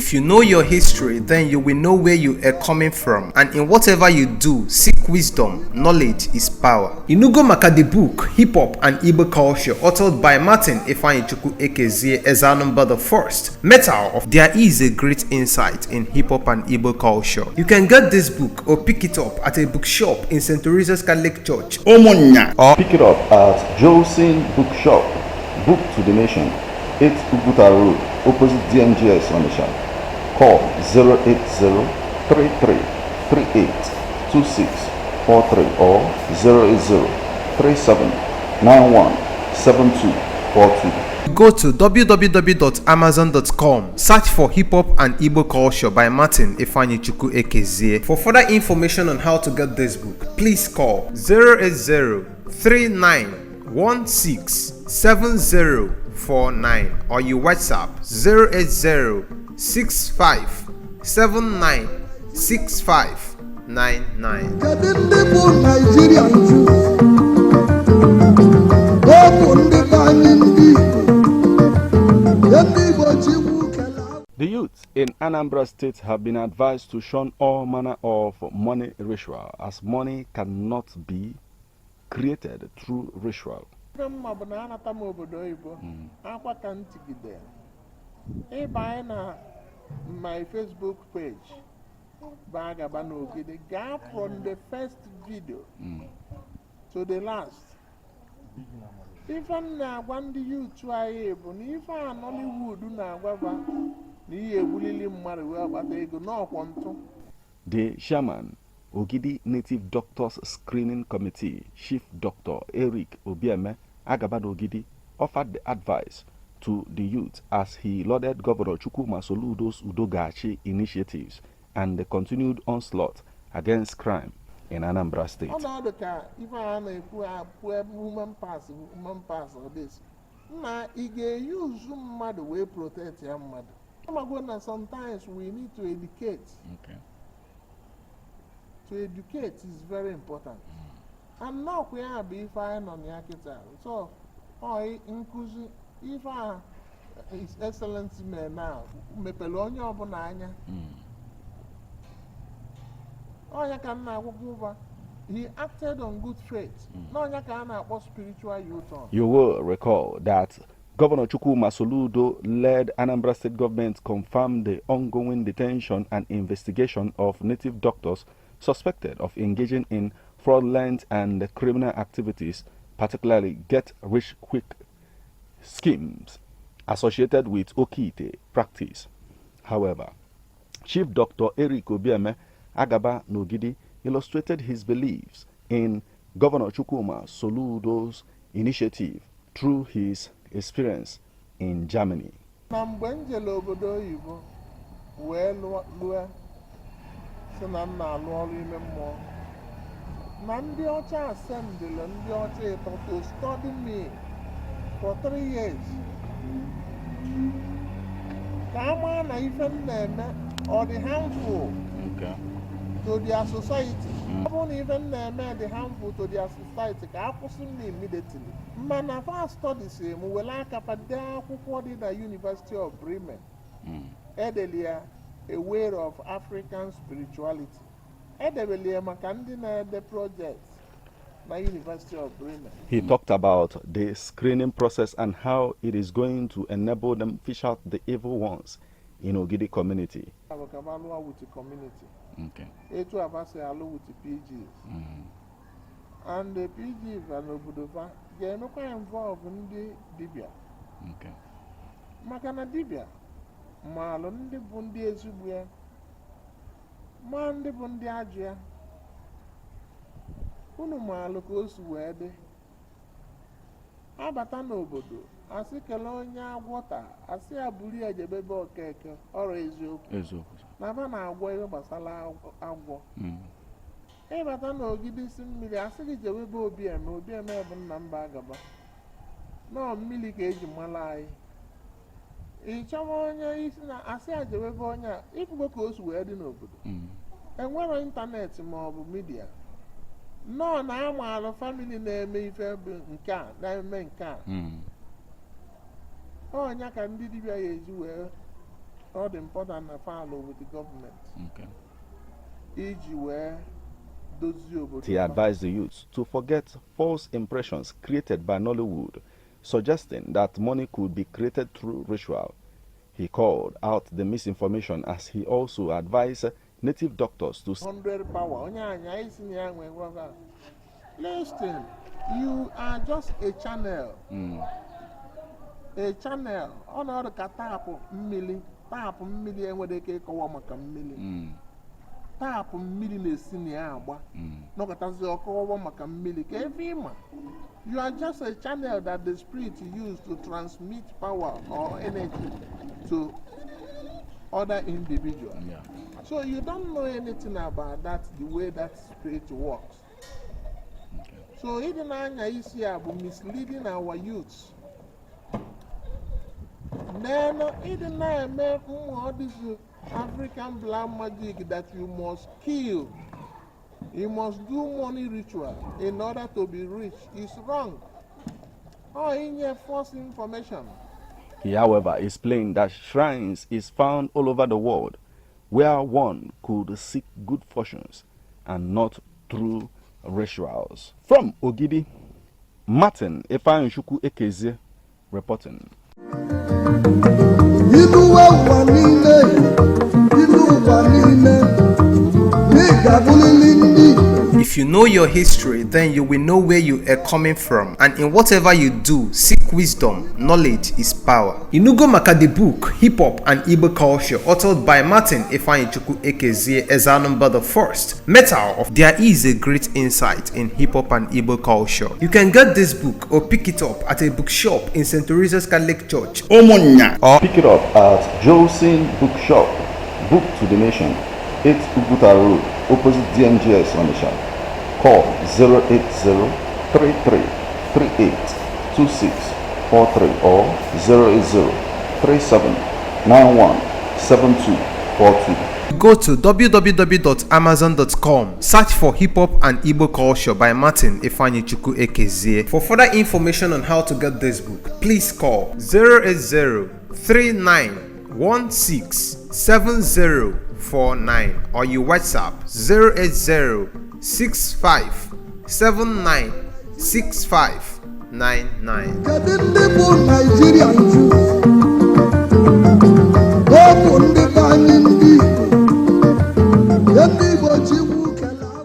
If you know your history, then you will know where you are coming from. And in whatever you do, seek wisdom. Knowledge is power. Inugo maka the book, Hip Hop and Igbo Culture, authored by Martin Ifeanyichukwu Ekezie Ezanumba the First. Metal of There is a great insight in hip hop and Igbo culture. You can get this book or pick it up at a bookshop in St. Teresa's Catholic Church Ụmụnnya. Or Pick it up at Jolson Bookshop, Book to the Nation, 8 Uguta Road, opposite DMGS Onitsha. Call 080 33 38 26 43 or 080 37 91 72 42. Go to www.amazon.com, search for Hip Hop and Igbo Culture by Martin Ifeanyichukwu Ekezie. For further information on how to get this book, please call 080 3916 7049 or you WhatsApp 080 65 79 6599. Kedu ndị bụ Naijiria nju? Ọ bụ ndị be anyị, ndị Igbo, ndị Igbo Chukwu kele. The youth in Anambra State have been advised to shun all manner of money ritual, as money cannot be created through ritual. Ife mma bụ na anata m obodo oyibo akwa ka m tigide ịba anyị na my Facebook page bụ Agaba n'Ogidi. Gaa from the first video to the last. Ife m na-agwa ndị youth anyị bụ na ife a Nollywood na-agwava na ihe egbulili mmadụ wee kpata ego n'ọkwọ ntụ. The chairman, Ogidi Native Doctors Screening Committee, Chief Dr. Eric Obieme Agaba Ogidi, offered the advice to the youth as he lauded Governor Chukwuma Soludo's Udo Ga-Achi initiatives and the continued onslaught against crime in Anambra State. Ọnọdụ ka ife a na-ekwu apụ human pass, human pass this na ị ga-eyuzu mmadụ wee protect ya mmadụ. Amago na sometimes we need to educate. To educate is very important, and n'ọkwa ya bụ ife anyị nọ na ya kịta. So ọ nkụzi ife a His Excellency mere na mepere onye ọbụla anya. Ọnya ka m na-agwụgwọ ụba, he acted on good faith n'ọnya ka a na-akpọ spiritual U-turn. You will recall that Governor Chukwuma Soludo led Anambra State government confirmed the ongoing detention and investigation of native doctors suspected of engaging in fraudulent and criminal activities, particularly get-rich-quick schemes associated with Okeite practice. However, Chief Dr. Eric Obieme Agaba Nogidi illustrated his beliefs in Governor Chukwuma Soludo's initiative through his experience in Germany. Na mgbe m jere obodo oyibo wee lụọ si na m na-alụ ọrụ ime mmụọ na ndị ọcha, asendịlụ ndị ọcha ịtọ to study me for 3 years ka a maa na ife m na-eme ọ dị harmful to their society. Ọ bụrụ na ife m na-eme dị harmful to their society, ka a kwụsị m immediately. Mana fa studies m were aka fa dee akwụkwọ dị na University of Bremen, edeli ya "A Way of African Spirituality". Edebeli ya maka ndị na-ede project na University of Bremen. He talked about the screening process and how it is going to enable them fish out the evil ones in Ogidi community. Bụ ka ba lụọ with the community etu aba si alụ with the PGs, and the PG va n'obodo fa ga-emekwa involve ndị dibịa, maka na dibịa maalụ ndị bụ ndị ezigbo ya, ma ndị bụ ndị ajọ ya. Unu maalụ ka o si wee dị abata n'obodo, asị kelee onye agwọ taa, asị ya buru ya jebe be Okeke. Ọrụ eziokwu. Eziokwu. Na aba na-agwọ ihe gbasara agwọ. Ịbata n'Ogidi isi mmiri, asị gị jewe be Obieme. Obieme bụ nna mba Agaba nọọ mmiri ka eji mara anyị. Ị chọwa onye isi na asị ya jewe be onye a. Ịfụgo ka o si wee dị n'obodo. Enwero ịntanetị ma ọ bụ media nnọọ na amaalụ family na-eme ife bụ nke a na-eme nke a. Ọnya ka ndị dibịa ya eji wee Ọ dị important na fa alụ with the government iji wee dozie obodo He fa. Advised the youths to forget false impressions created by Nollywood, suggesting that money could be created through ritual. He called out the misinformation as he also advised native doctors to 100 power onye anya isi na ya nwee ngwa. Listen, you are just a channel, a channel. Ọnọdụ ka tap mmiri. Tap mmiri enwere ike ịkọwa maka mmiri. Tap mmiri na-esi na ya agba nọkọtazi ọkọwa maka mmiri ka ebe ịma. You are just a channel that the spirit use to transmit power or energy to other individuals. So you don't know anything about that, the way that spirit works. So ịdị na-anya isi a bụ misleading our youths. Then ịdị na-eme mmụọ, this African black magic that you must kill, you must do money ritual in order to be rich is wrong. Ọ inye false information. He, however, explained that shrines is found all over the world where one could seek good fortunes and not through rituals. From Ogidi, Martin Ifeanyichukwu Ekezie reporting. Iluwe ụwa niile, ilu ụwa niile, na ị ga-abụrịrị ndị Igbo. If you know your history, then you will know where you are coming from. And in whatever you do, seek wisdom. Knowledge is power. Inugo maka the book, Hip Hop and Igbo Culture, authored by Martin Ifeanyichukwu Ekezie Ezanumba the First. Metal of There is a great insight in hip hop and Igbo culture. You can get this book or pick it up at a bookshop in St. Teresa's Catholic Church Ụmụnnya. Or Pick it up at Jolson Bookshop, Book to the Nation, 8 Uguta Road, opposite DMGS Onitsha. Call 080 33 38 2643 or 080 37 91 7242. Go to www.amazon.com, search for Hip Hop and Igbo Culture by Martin Ifeanyichukwu Ekezie. For further information on how to get this book, please call 080 3916 7049 or you WhatsApp 080 65 79 65 99. Kedu ndị bụ Naijiria nju?